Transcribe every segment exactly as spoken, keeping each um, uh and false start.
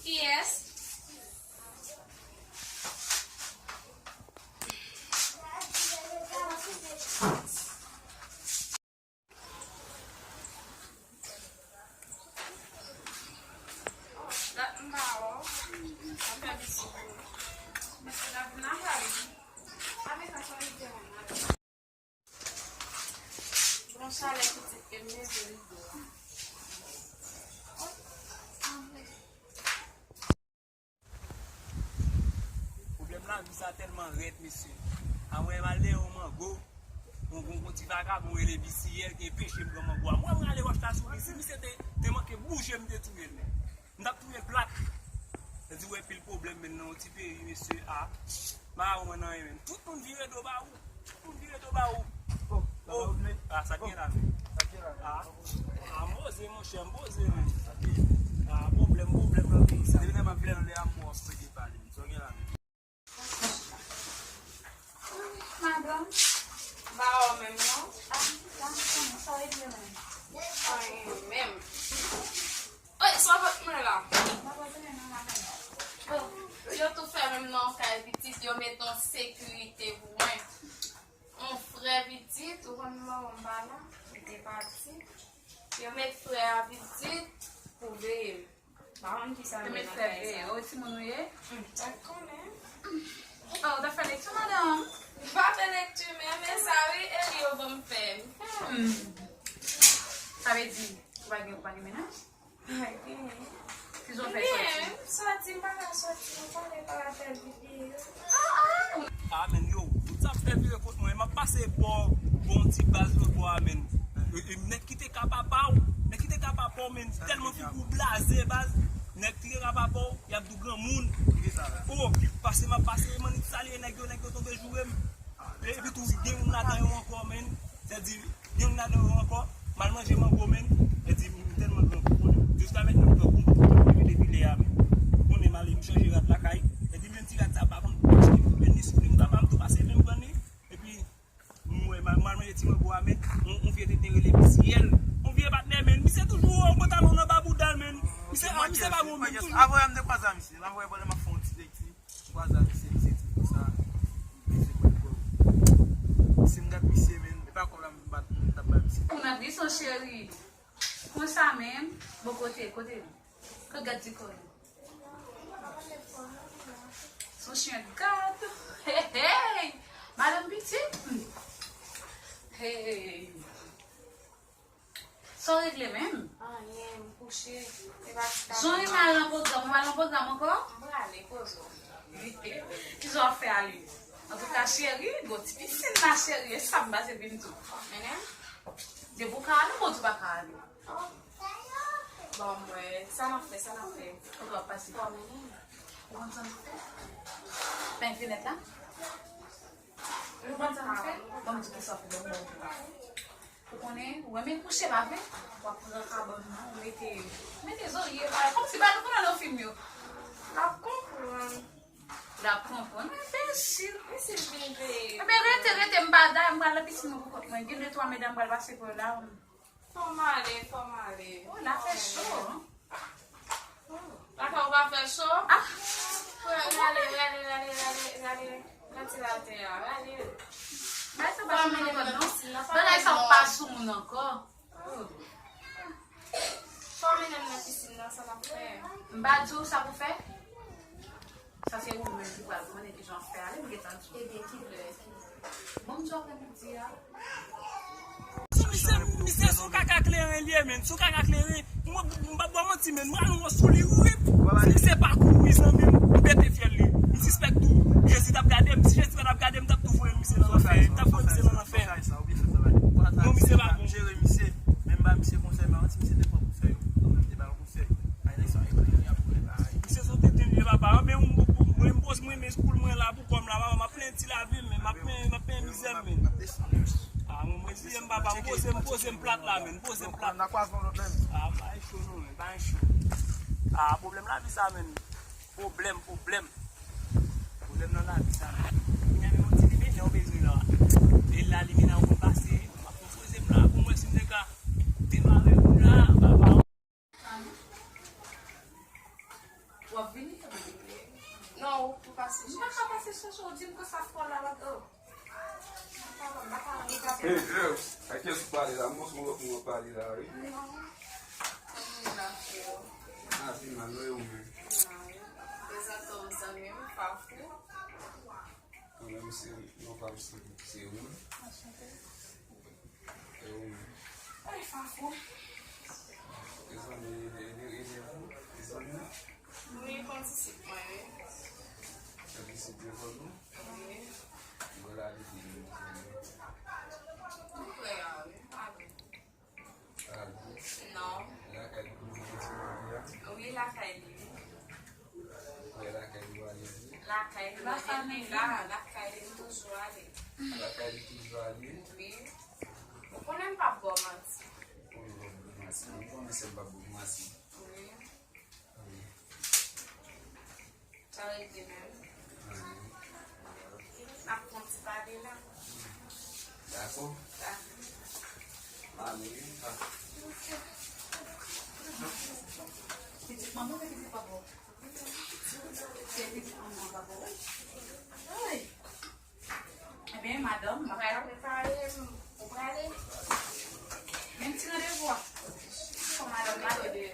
Kiyès? Dat m pa wè w. Sa fè bizou pou mwen. Mesye la vin avè m. Avè sa, sa li te wè m avè m. Bon chalè pitit ke m leve rido a. Pwoblèm lavi sa tèlman rèd, mesye. Amwey, m al dèyè yon mango, yon, yon, yon ti vagabon rele Bisiyèl ki enpeche m pran mango a. Mwen, mwen ale wòch la sou li. Si misye te, te manke bouje, m te touye l, men. M t ap touye l plat. Sa di, wè, pil pwoblèm, men, nan yon ti peyi, mesye, a. Mawon nan, men. Tout moun vire do ba ou. Pou m vire do ba ou. Oh, ah, sa gen la, men. Sa gen la, men. Ah, ah, m poze, monchè, m poze, men. Ah, pwoblèm, pwoblèm nan peyi sa. Depi lè m ap vle anlè a, m wè w ap pede pale. Sa gen la, men. Madanm, m pa wè w menm, non. Ah, sa, sa, sa regle menm. Anyen menm. Oy, sa pot mwen la. Oh, yo tou fè menm nan yon kay pitit, yo met yon sekirite pou mwen. Yon frè pitit, ou konn manman m pa la, li te pati. Yo met frè a pitit pou veye m. Pa konn kisa yo met frè veye. Oh, timoun ou ye? Hmm, pa konnen. Oh, ou ta fè lekti, madanm? M pa fè lekti, men, men sa wi, e li yo ban m fè. Hmm. Sa vle di, ou pa gen, ou pa gen mennaj? Ay, genyen. Kisa w fè sòti? Genyen, m sòti, m pa ka sòti, m konnen pa ka fè videyo. Ah, men yo, tout sa fè vire kont mwen, m ap pase bò, bon ti baz lòt bò a, men. E, e, nèg kite ka papa w, nèg kite ka papa w, men, tèlman figi w blaze, baz. Nèg kite ka papa w, y ap di w granmoun. Oh, pase m ap pase, m annik salye nèg yo, nèg yo tonbe joure m. Epi tou, gen youn ladan yo ankò, men. Sèdi, gen youn ladan yo ankò, m al manje mango, men. Sèdi, m tèlman gran pou konnen. Jiska mentnan, m pran pou m pran pou m depi lè a, men. Ou konnen, m ale, m chanje rad lakay. Sèdi, menm ti rad sa, pa konn, men, li sou li, m ta pa m tou pase, men m pran li. Epi, m wè, m al, m al manje ti mango a, men. On, on vye tenten rele Bisiyèl. On vye patnè, men. Misye toujou wè yon pantalon nan ba bouda l, men. Misye, ah, misye pa bon, men. Avan m te kwaze a misye, la, m wè pandan m ap fè yon ti lekti. Kwaze a misye, misye di konsa, misye pran kòb. Si m gad misye, men, e pa kòb la m bat, m t ap bay misye. Ou nan dison, cheri. Konsa menm, bon, kote, kote li? Kote gad di kò li? Son chyen gad. Hey, hey! Madanm pitit? Hey! Sa w regle menm? Anyen, m kouche. E pa ti ta. Jan w mal nan pwogram, ou mal nan pwogram ankò? M prale, poze w. Kisa w ap fè ale? Antouka, cheri, gon ti pisin la, cheri, e sa m pase vin tou. Mennen m? Depi w ka ale, ou di w pa ka ale. Oh. Bon, m wè, sa n ap fè, sa n ap fè? Kote w ap pase? Bon, mennen m. Ou konn sa n ap fè? Penyen fenèt la? Ou konn sa n ap fè? Ban m di kisa w ap fè, ban m wè. Ou konnen, ou renmen kouche, pa vre? W ap pran kabann nan, ou mete, mete zorye, pa kòmsi pa nou konnen nan fim yo. L ap konprann. L ap konprann, men byen si. E si l vin veye? Ebyen, rete, rete, m pa da, m pral nan pisin mwen pou kont mwen. Gen de twa medam pral pase pou yo la. Fò m ale, fò m ale. Oh, la fè cho, hein? Lakay ou pa fè cho? Ah! Rale, rale, rale, rale, rale. Rale ti latè a, rale. Bagay sa pa sou mwen ankò, non. Bagay sa pa sou mwen ankò. Oh. Fò mennen m nan pisin nan, sa n ap fè? M pa di w sa pou fè? Sa se ou menm ki pral konnen kijan w ap fè ale, m gentan di w. Ebyen, kilè? Bon, m di w apre midi a. Misye, misye se yon kaka kleren li ye, menn. Se yon kaka kleren. Mwen, m p ap ba w manti, menn. Mwen al wè sou li, wi. Si misye pa kouri, zanmi m, m pete fyèl li. M sispèk tou. Jezi t ap gade m. Si Jezi pa t ap gade m, m t ap tou voye misye nan lanfè. M t ap voye misye nan lanfè. Non, misye pa bon. Jere misye. Menm ba misye konsèy, men si misye te pran konsèy, ou menm te ba l konsèy. Misye se yon tenten li ye, papa. Men mwen, mwen, mwen, mwen, men koul mwen la pou kò m la, papa. M ap plen ti lavi m, men m ap plen, m ap plen mizè m, men. Ah, mwen, mwen, si m papa, m poze, m poze m plat la, men. M poze m plat. Ah, pa cho non, men, pa cho. Ah, pwoblèm lavi sa, men. Pwoblèm, pwoblèm. Pwoblèm nan lavi sa, men. Kounye a, men, yon ti limena ou bezwen la. E la, limena ou konn pase, m ap poze m la, pou mwen, si m te ka demare ou la, papa. W ap vini? Non, ou pou pase chèche. M pa ka pase chèche w, di m konsa fò la, w ap, oh. M pa, m pa ka, m pa ka. Hey, girl, ak kiyès ou pale la? M panse yon lòt moun w ap pale la, wi. Non. Kòman w ye la, freo? Ah, pi mal, non, e ou menm? Mal. Prezante w zanmi m, Fafou. Mwen menm se, non, pa m se, se ou menm. Anchante. E ou menm? Ay, Fafou. E zanmi, e, e, e, e zanmi? Wi, konn disip mwen, wi. Konn disip mwen, konn ou? Wi. Mwen la, depi nou, nou, nou. Nou prè a, wi, pa vre. Ah, non. Lakay li toujou gen ti mari a? Wi, lakay li. Ou wè lakay li ale vre? Lakay li, lakay li la, lakay li toujou ale. Lakay li toujou ale? Wi. Ou konnen m p ap ba w manti. Ou konnen m p ap ba w manti. Ou konnen se m p ap ba w manti. Wi. Wi. Sa regle menm. N ap fè yon ti pale la. Dakò. Dakò. M ale wi, m pa. Pitit manman oubyen pitit papa w? Se pitit manman papa w. Ay. Ebyen, madanm, m ap prepare, ou prale? Men ti randevou a. Fò madanm pale de.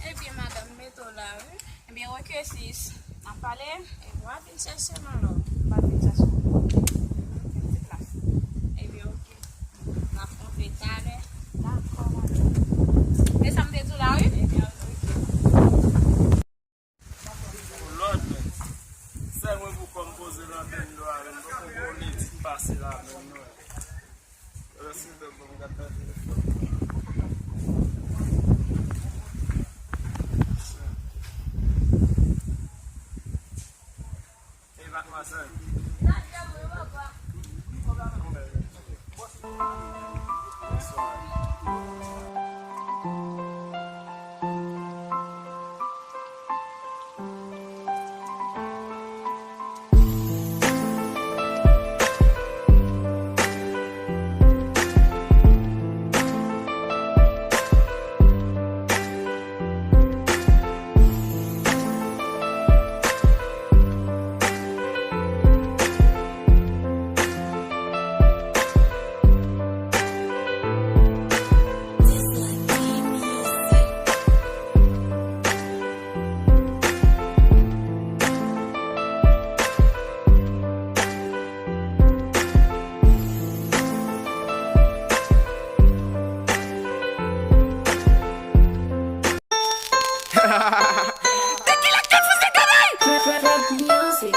Ebyen, madanm, mete w la, wi. Ebyen, oke, sis. N ap pale. Ebyen, w ap vin chèche m alò. M ap vin chèche w. Yon ti plas. Ebyen, oke. N ap kontre talè. Dakò, madanm. E sa m te di w la, wi. Ebyen, oke. Pou lòd, men. Sèl mwen pou kò m poze nan tendo a, men m poko wè yon ledit pase la, men non. Rèspe pou m gade nan telefòn. Ey, matmwazèl. Bonswa.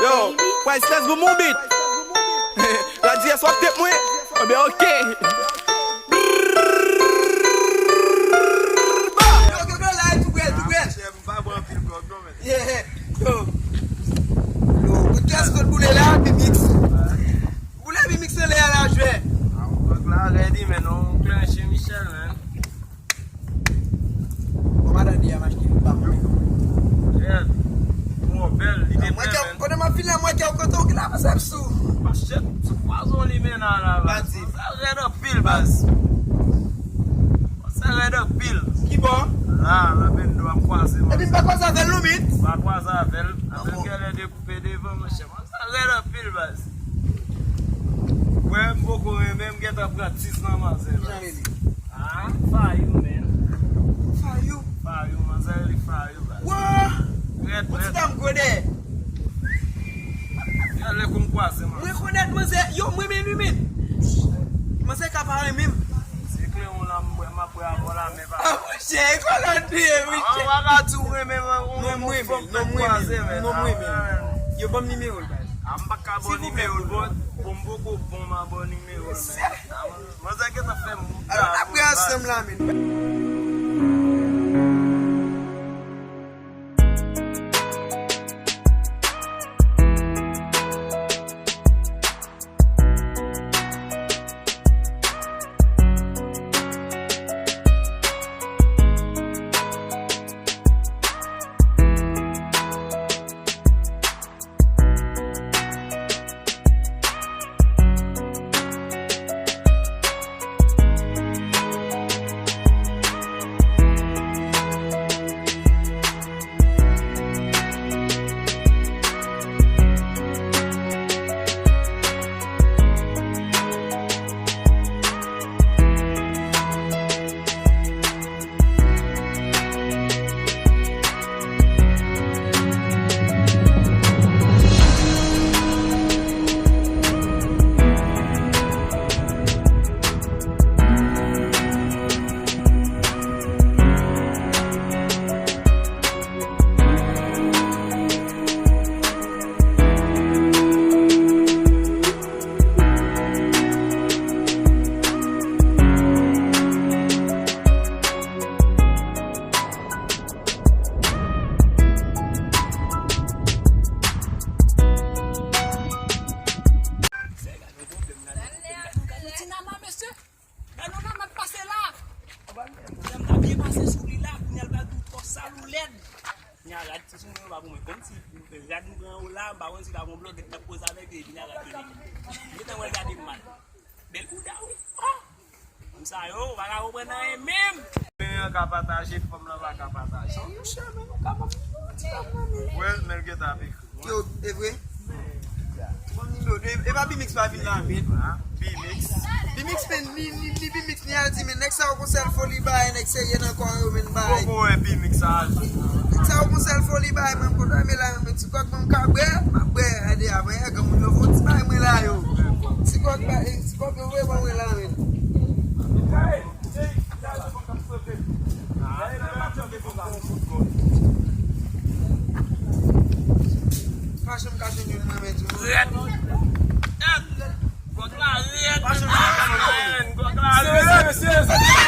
Yo, Priceless, bon, mon beat. La dyès, w ap tep mwen? Ebyen, oke. Yeah, yo. Yo, pou kiyès kot boule la, Bimix? Boule Bimix anlè a la, jwè. Ah, on va la ready, man. On clenche Michel, man. Bon, madan di a m achte li pa mwen. Yeah. Bon, bèl, li te mwen bèl, man. Kote m ap vin la, mwen kè w kote w ki la, paske m sou. Pastè, sou pwazon li men la, la, baz. Sa rèd anpil, baz. Sa rèd anpil. Ki bò? La, nan bendo ap kwaze, man. Epi m pa kwaze avè l non, men. Pa kwaze avè l. Avè l genlè dekoupe devan, monchè. Sa rèd anpil, baz. Wè, m poko renmen, m gentan pran tis nan manzè, baz. Kijan li ye? Ah, Fayou, man. Fayou? Fayou, manzè li Fayou, baz. Wouy! Rèd, rèd. Yon ti dam gwo dèyè. Yon lè kou m kwaze, man. Mwen konèt manzè, yo, mwen menm, mwen menm. Manzè ka pa renmen m. Se klewon la, m bwè, m ap bwè avè w la, men pa. Ah, monchè, e kòlòt li ye, monchè. Ah, w ap di w renmen, w renmen fòk nèg kwaze, men. Non, mwen menm, non, mwen menm. Yo ban m nimewo l, baz. Ah, m pa ka ba w nimewo l, bon, bon, m poko bon, m a ba w nimewo l, men. Manzè gentan fè m. Alò, n ap ri ansanm la, men. Gad yon nana, mesye. Gad yon nana k pase la. Nana byen pase sou li la, kounye a l pral di w twò sal ou lèd. Kounye a rad ti sou mwen yo pa pou mwen. Kòmsi rad m pran yo la, m pa konn si pa gon blòdèt k ap koze avèk yo, epi nana rad yo li. M gentan wè l gade m mal. Bèl bouda wi. Ah! Moun sa yo, ou pa ka konprann anyen menm. Men an ka pataje, fanm lan pa ka pataje. Monchè, men nou ka ban m ti fanm nan, men. Wè, men l gentan ap ekri. Yo, e vre? Bon, nimewo de, e pa Bimix pa vin la, men. Ah, Bimix. Bimix, men, ni, ni, ni Bimix, ni Aldi, men nèg sa yo gon sèl foli bay, nèg serye nan kò yo, men bay. Poko wè Bimix a Aldi. Nèg sa yo gon sèl foli bay, men kote men la, men ti kòk, men m ka bwè, m ap bwè, gade, avè, granmoun yo fè yon ti bay, mwen la, yo. Ti kòk bay, ti kòk yo vre, ban mwen la, men. Pa janm ka jwenn youn nan men tou. Rèd. Rèd. Gwòg la rèd. Pa janm ka jwenn youn. Gwòg la rèd. Serye, mesye.